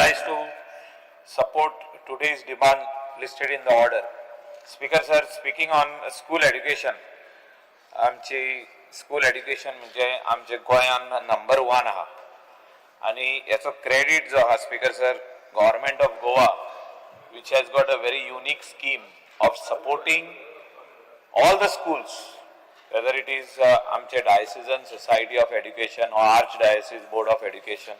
rise to support today's demand listed in the order. Speaker sir, speaking on school education, आमची school education म्हणजे आमचे गोंयान number one आहा आणि याचो credit जो आहा, Speaker sir, Government of Goa, which has got a very unique scheme of supporting all the schools, whether it is आमचे Diocesan Society of Education or Archdiocese Board of Education,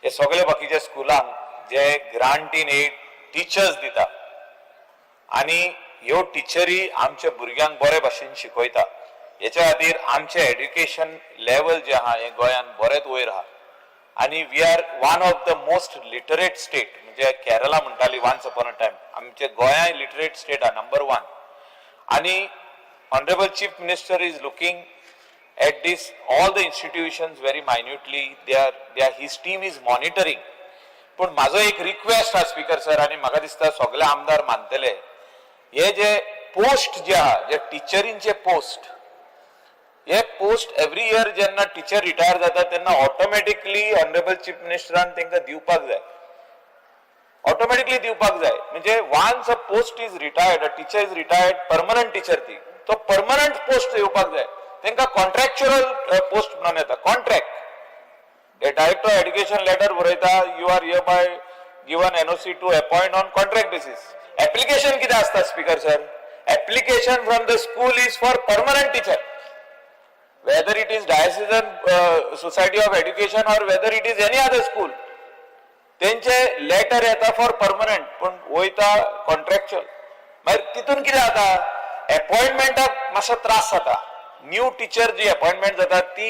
हे सगळे बाकीच्या स्कुलांक जे grant in aid teachers दिता आणि ह्यो टिचरी आमच्या भुरग्यांक बरे भाशेन शिकयता. हेच्या खातीर आमचें एड्युकेशन लेवल जें आहा हें गोंयान बरेंच वयर आहा आणि we are one of the most literate state. म्हणजे केरला म्हणटाली वन्स अपॉन अ टायम, आमचे गोंयाय लिटरेट स्टेट आहा नंबर वन. आणि Honourable Chief Minister is looking at this, all the institutions, very minutely. They are his team is monitoring. पूण म्हाजो एक request आहा, speaker sir, आनी म्हाका दिसता सगळे आमदार मानतले, हे जे पोस्ट जे आहा, जे टिचरींचे पोस्ट, हे पोस्ट एवरी इयर जेन्ना टिचर रिटायर जाता तेन्ना ऑटोमॅटिकली ऑनरेबल चीफ मिनिस्टरान तांकां दिवपाक जाय, ऑटोमॅटिकली दिवपाक जाय. म्हणजे once a post is retired, a teacher is retired, permanent teacher ती, तो परमनंट पोस्ट येवपाक जाय. तांकां कॉन्ट्रॅक्च्युअल पोस्ट म्हणून येता. कॉन्ट्रॅक्ट, डायरेक्टर एज्युकेशन लेटर बरयता, "You are hereby given NOC to appoint on contract basis." Application कितें आसता, Speaker sir? Application from the school is for permanent teacher, whether it is Diocesan Society of Education or whether it is any other school. तेंचे letter येता for permanent, पण वयता contractual. मागीर तितून कितें जाता, अपॉइंटमेंटाक मातसो त्रास जाता. न्यू टिचर जी अपॉइंटमेंट जाता ती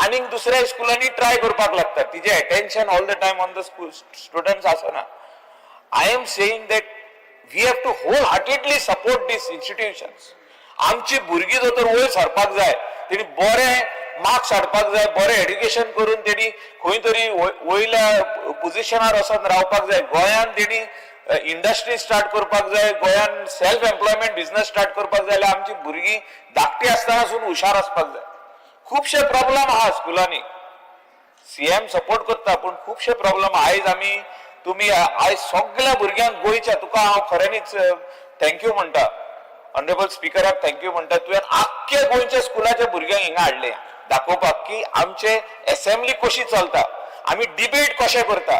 आनीक दुसऱ्या स्कुलांनी ट्राय करपाक लागता. तिजें attention all the time on the school students आसना. I am saying that we have to wholeheartedly support these institutions. आमची भुरगीं जर तर वयर सरपाक जाय, तेणी बरे मार्क्स हाडपाक जाय, बरें एड्युकेशन करून तेणी खंय तरी वयल्या पोझिशनार वचोन रावपाक जाय. गोंयान तेणी इंडस्ट्री स्टार्ट करपाक जाय, गोंयान सेल्फ एम्प्लॉयमेंट बिझनस स्टार्ट करपाक जाय जाल्यार आमची भुरगीं धाकटी आसतनासून हुशार आसपाक जाय. खुबशे प्रॉब्लम आहा स्कुलांनी. सीएम सपोर्ट करता, पूण खुबशे प्रॉब्लम. आयज आमी तुमी आयज सगळ्या भुरग्यांक गोंयच्या, तुका हांव खऱ्यांनीच thank you म्हणटा, ऑनरेबल स्पिकराक thank you म्हणटा. तुवें आख्खे गोंयच्या स्कुलाच्या भुरग्यांक हिंगा हाडले दाखोवपाक की आमचे असेंब्ली कशी चलता, आमी डिबेट कशे करता,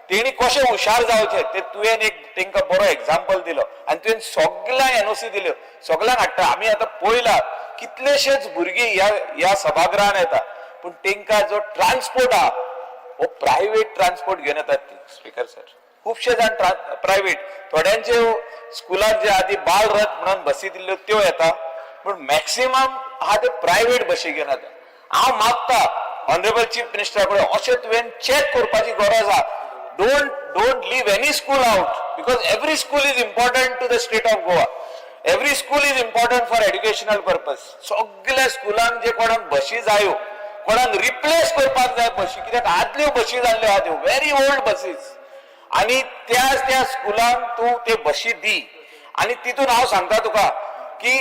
तेणी कशे हुशार जावचे ते तुवें एक तांकां बरो एग्जाम्पल दिलो आनी तुवें सगळ्यांक एनओसी दिल्यो, सगळ्यांक हाडटा. आमी आतां पळयला, कितलेशेच भुरगीं ह्या ह्या सभागृहान येता, पूण तांकां जो ट्रान्सपोर्ट आहा हो प्रायव्हेट ट्रान्सपोर्ट घेवन येतात ती. स्पीकर सर, खुबशे जाण प्रायव्हेट, थोड्यांचे स्कुलाक जे आदी बाल रथ म्हणून बसी दिल्ल्यो त्यो येता, पूण मॅक्सिमम आहा ते प्रायव्हेट बशी घेवन येता. हांव मागता ऑनरेबल चीफ मिनिस्टरा कडेन, अशें तुवें चॅक करपाची गरज आहा. Don't leave any school out, because every school is important to the state of Goa. Every school is important for educational purpose. सगल्या स्कुलांक जे कोणाक बशी जायो, कोणाक रिप्लेस करपाक जाय बशी, कित्याक आदल्यो बशी जाल्ल्यो आहा त्यो व्हेरी ओल्ड बसीस आणि त्याच त्या स्कुलांक तूं ते बशी दी. आणि तितून हांव सांगता तुका की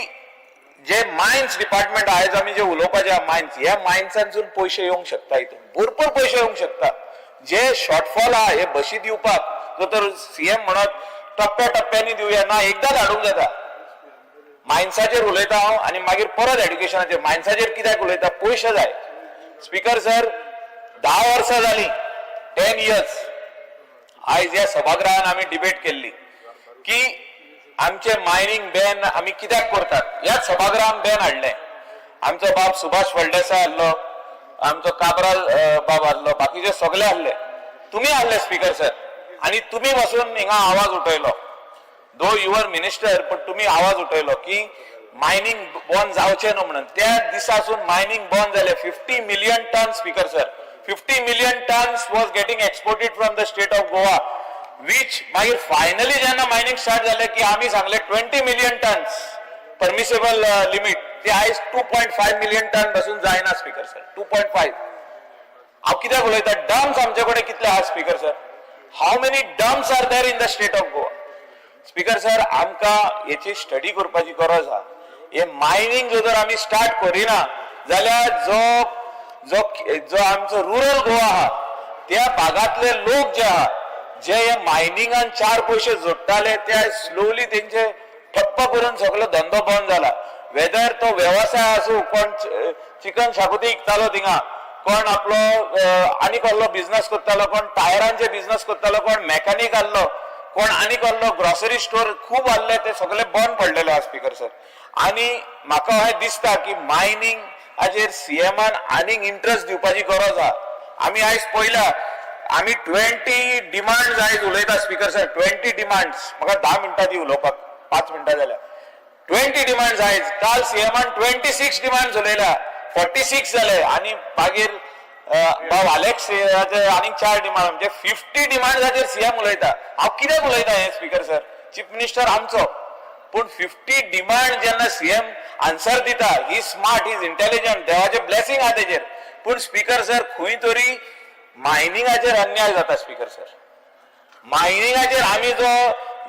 जे मायन्स डिपार्टमेंट, आयज आमी जे उलोवपाचे मायन्स, ह्या मायन्सांसून पयशे येवंक शकता. हितून भरपूर पयशे येवंक शकता. जे शॉर्टफॉल आहा हे बशी दिवपाक, जो तर सीएम म्हणत टप्प्या टप्प्यांनी दिवया, ना, एकदाच हाडूंक जाता. मायन्साचेर उलयता हांव आनी मागीर परत एड्युकेशनाचेर. मायन्साचेर कित्याक उलयता? पयशे जाय. स्पीकर सर, 10 वर्सां जाली, 10 इयर्स, आयज ह्या सभागृहान आमी डिबेट केल्ली की आमचे मायनिंग बॅन आमी कित्याक करतात. ह्याच सभागृहान बॅन हाडलें. आमचो बाब सुभाष फळदेसाय आहलो, आमचो काब्राल बाब आहलो, बाकीचे सगळे आहले, तुमी आहले, स्पीकर सर. आणि तुमी बसून हिंगा आवाज उठयलो. दो your minister, पण तुम्ही आवाज उठयलो की मायनिंग बंद जावचें न्हू म्हणून. त्या दिसासून मायनिंग बंद जालें. 50 million ton, Speaker sir, 50 million tons was getting exported from the state of Goa, which मागीर फायनली जेन्ना मायनिंग स्टार्ट जालें की आमी सांगले 20 million tons permissible limit, ते आयज 2.5 million ton पासून जायना, स्पीकर सर, 2.5. हांव कित्याक उलयता? डम्स आमचे कडेन कितले आहा, Speaker sir? How many dumps are there in the state of Goa? Speaker sir, आमकां हेची स्टडी करपाची गरज आहा. हे मायनिंग जर तर आमी स्टार्ट करिना जाल्यार जो जो जो आमचो रुरल गोवा आहा, त्या भागातले लोक जे आहा जे हे मायनिंगान चार पयशे जोडटाले ते स्लोली तेंचे ठप्प करून सगलो धंदो बंद जाला. वेदर तो वेवसाय आसूं, कोण चिकन शाकुती विकतालो थिंगा, कोण आपलो आनी कसलो बिझनस करतालो, कोण टायरांचे बिझनस करतालो, कोण मॅकॅनिक आहलो, कोण आनी कसलो ग्रॉसरी स्टोर खूब आहले, ते सगळे बंद पडलेले आहा स्पीकर सर. आनी म्हाका अशें दिसता की मायनिंग हाचेर सीएमान आनीक इंट्रस्ट दिवपाची गरज आहा. आमी आयज पळयला, आमी 20 डिमांड आयज उलयता स्पीकर सर. 20 डिमांड्स. म्हाका 10 मिनटां दी उलोवपाक, 5 मिनटां जाल्या. 20 डिमांड्स आयज. काल सीएमान 26 डिमांड्स उलयल्या, 46 जाले. आनी मागीर भाव आलेक्स आनीक चार डिमांड, म्हणजे 50 डिमांड्साचेर सीएम उलयता. हांव कित्याक उलयता हें स्पीकर सर? चीफ मिनिस्टर आमचो, पूण 50 डिमांड जेन्ना सीएम आन्सर दिता, he smart, is intelligent, देवाचें ब्लेसिंग आहा तेजेर. पूण स्पीकर सर, खंय तरी मायनिंगाचेर अन्याय जाता स्पीकर सर. मायनिंगाचेर आमी जो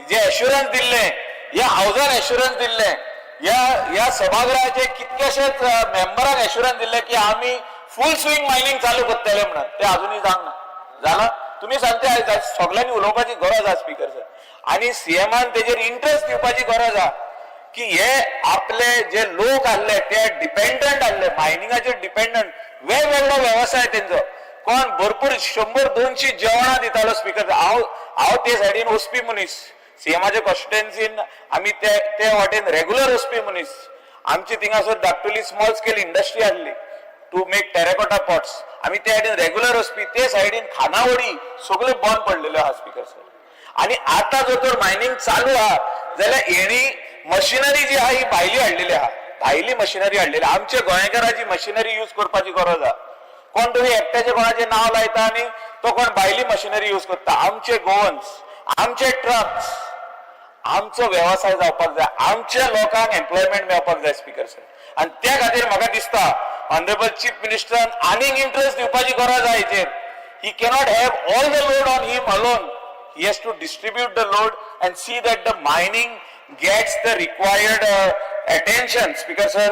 जे एश्युरन्स दिल्ले, ह्या हावजान एश्युरन्स दिल्ले, ह्या ह्या सभागृहाचे कितकेशेच मेंबरांक एश्युरन्स दिल्ले की आमी फुल स्विंग मायनिंग चालू करतले म्हणून, ते अजुनूय जावंक ना. जाला तुमी सांगते, आयज सगळ्यांनी उलोवपाची गरज आहा स्पीकर सर. आनी सीएमान तेजेर इंट्रस्ट दिवपाची गरज आहा की हे आपले जे लोक आहले ते डिपेंडंट आहले, मायनिंगाचेर डिपेंडंट. वेगवेगळो वेवसाय तेंचो, कोण भरपूर 100-200 जेवणां दितालो स्पीकर. हांव हांव ते सायडीन वचपी मनीस, सीएमाच्या कॉन्स्टिट्युएन्सीन आमी ते ते वाटेन रेगुलर वचपी मनीस. आमची थिंगासर धाकटुली स्मॉल स्केल इंडस्ट्री आहली टू मेक टेरेकोटा पॉट्स. आमी त्या सायडीन रेगुलर वचपी. ते सायडीन खानावळी सगळ्यो बंद पडलेल्यो आहा स्पीकर सर. आणि आता जर तर मायनिंग चालू आहा जाल्यार हेणी मशिनरी जी आहा ही भायली हाडलेली आहा, भायली मशिनरी हाडलेली. आमच्या गोंयकाराची मशिनरी यूज करपाची गरज आहा. कोण तरी एकट्याचे कोणाचें नांव लायता आनी तो कोण भायली मशिनरी यूज करता. आमचे गोवन्स, आमचे ट्रक्स, आमचो वेवसाय जावपाक जाय, आमच्या लोकांक एम्प्लॉयमेंट मेळपाक जाय स्पीकर सर. आनी त्या खातीर म्हाका दिसता ऑनरेबल चीफ मिनिस्टरान आनीक इंट्रस्ट दिवपाची गरज आहा हेचेर. He cannot have all the load on him alone. He has to distribute the load and see that the mining gets the required attention. Speaker sir,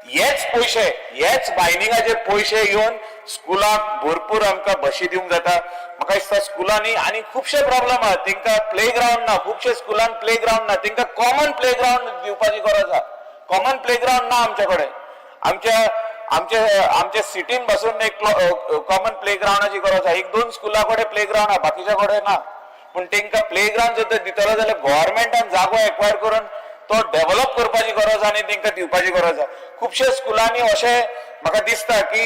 हेच पयशे, हेच मायनिंगाचे पयशे येवन स्कुलाक भरपूर आमकां बशी दिवंक जाता. म्हाका दिसता स्कुलांनी आनी खुबशे प्रॉब्लम आहा. तांकां प्ले ग्रावंड ना, खुबशे स्कुलान प्ले ग्रावंड ना. तांकां कॉमन प्ले ग्रावंड दिवपाची गरज आहा. कॉमन प्ले ग्रावंड ना आमच्या कडेन. आमच्या आमच्या आमच्या सिटीन बसून एक कॉमन प्ले ग्रावंडाची गरज आहा. एक दोन स्कुला कडेन प्ले ग्रावंड आहा, बाकीच्या कडेन ना. पूण तांकां प्ले ग्रावंड जर तर दितलो जाल्यार गव्हर्मेंटान जागो एक्वायर करून तो डेव्हलप करपाची गरज आहा आनी तांकां दिवपाची गरज आहा. खुबशे स्कुलांनी अशें म्हाका दिसता की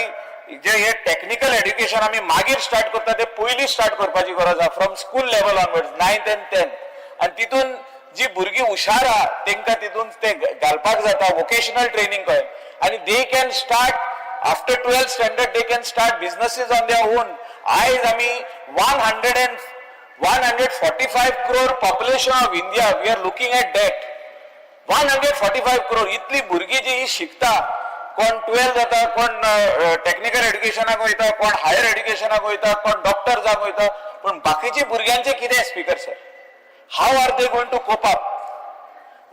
जे हे टेक्निकल एड्युकेशन आमी मागीर स्टार्ट करता, ते पयलीं स्टार्ट करपाची गरज आहा, from school level onwards, ninth and 10th. आनी तितून जी भुरगीं हुशार आहा तांकां तितून ते घालपाक जाता, वोकेशनल ट्रेनिंग कळ्ळें, आनी they can start after 12th standard, they can start businesses on their own. आयज आमी 145 crore population of India, we are looking at that 145 crore. इतली भुरगीं जी ही शिकता, कोण 12 जाता, कोण टेक्निकल एड्युकेशनाक वयता, कोण हायर एड्युकेशनाक वयता, कोण डॉक्टर जावंक वयता, पूण बाकीची भुरग्यांचे कितें speaker sir? How are they going to cope up?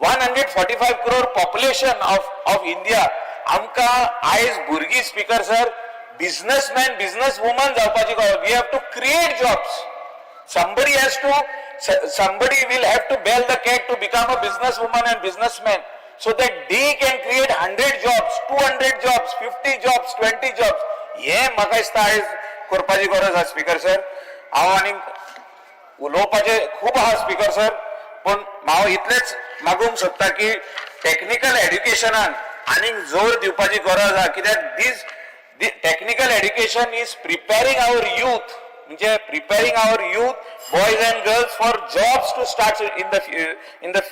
145 crore population of India. आमकां आयज भुरगीं speaker sir, businessman, business woman जावपाची. We have to create jobs. Somebody will have to bell the cat to become a business woman and businessman so that they can create 100 jobs, 200 jobs, 50 jobs, 20 jobs. हे म्हाका दिसता आयज करपाची गरज आहा speaker sir. हांव आनीक उलोवपाचें खूब आहा स्पीकर सर, पूण हांव इतलेंच मागूंक सोदता की टेक्निकल एड्युकेशनान आनीक जोर दिवपाची गरज आहा, कित्याक this technical education is preparing our youth, म्हणजे preparing our youth, boys and girls, for jobs to start in the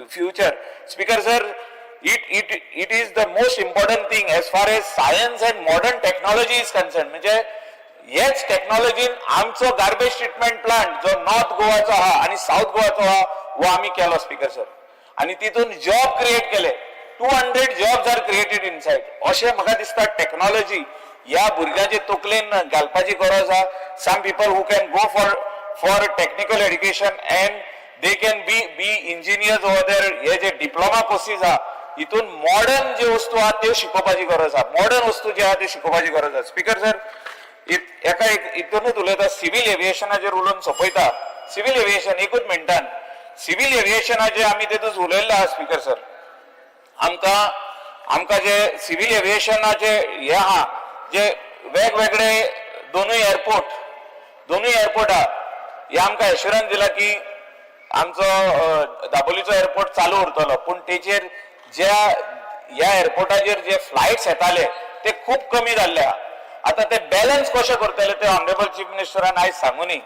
future. Speaker sir, it is the most important thing as far as science and modern technology is concerned. म्हणजे हेच टेक्नॉलॉजीन आमचो garbage treatment plant जो north गोवाचो आहा आनी south गोवाचो आहा, हो आमी केलो स्पीकर सर. आनी तितून जॉब क्रिएट केले, 200 jobs are created inside. अशें म्हाका दिसता टेक्नॉलॉजी ह्या भुरग्यांचे तकलेन घालपाची गरज आहा. Some people who can go for technical education and they can be engineers over there. हे जे डिप्लोमा कोर्सीस आहा, हितून मॉडर्न जे वस्तू आहा त्यो शिकोवपाची गरज आहा, मॉडर्न वस्तू जे आहा त्यो शिकोवपाची गरज आहा. स्पीकर सर, एका एक हितूनच उलयता, सिव्हील एविएशनाचेर उलोवन सोंपयता. सिव्हिल एव्हिएशन एकूच मिनटान. सिव्हिल एव्हिएशनाचे आमी तेतूच उलयल्ले आहा स्पीकर सर. आमकां आमकां जे सिव्हिल एव्हिएशनाचे हे आहा, जे वेगवेगळे दोनूय एअरपोर्ट आहा, हे आमकां एश्युरन्स दिला की आमचो दाबोलीचो एअरपोर्ट चालू उरतलो. पूण तेचेर ज्या ह्या एअरपोर्टाचेर जे फ्लायट्स येताले ते खूब कमी जाल्ले आहा. आतां ते बॅलन्स कशें करतले ते ऑनरेबल चीफ मिनिस्टरान आयज सांगुनी.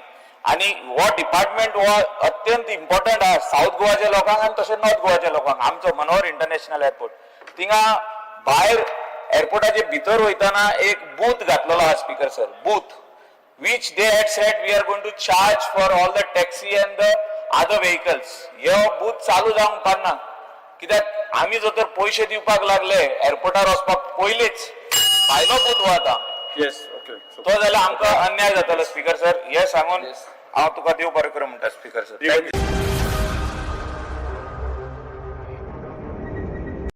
आनी हो डिपार्टमेंट हो अत्यंत इम्पॉर्टंट आहा साऊथ गोवाच्या लोकांक आनी तशें नॉर्थ गोवाच्या लोकांक. आमचो मनोहर इंटरनॅशनल एअरपोर्ट, थिंगा भायर एअरपोर्टाचे भितर वयताना एक बूथ घातलेलो आहा, speaker sir, booth which they had said we are going to charge for all the taxi and the other vehicles. हे बूथ चालू जावंक पारना, कित्याक आमी जर तर पयशे दिवपाक लागले एअरपोर्टार वचपाक, पयलीच भायलो बूथ हो आतां Yes, okay. So तो जाल्यार आमकां अन्याय जातलो स्पीकर सर. हे सांगून हांव तुका देव बरें करूं म्हणटा स्पीकर सर. You-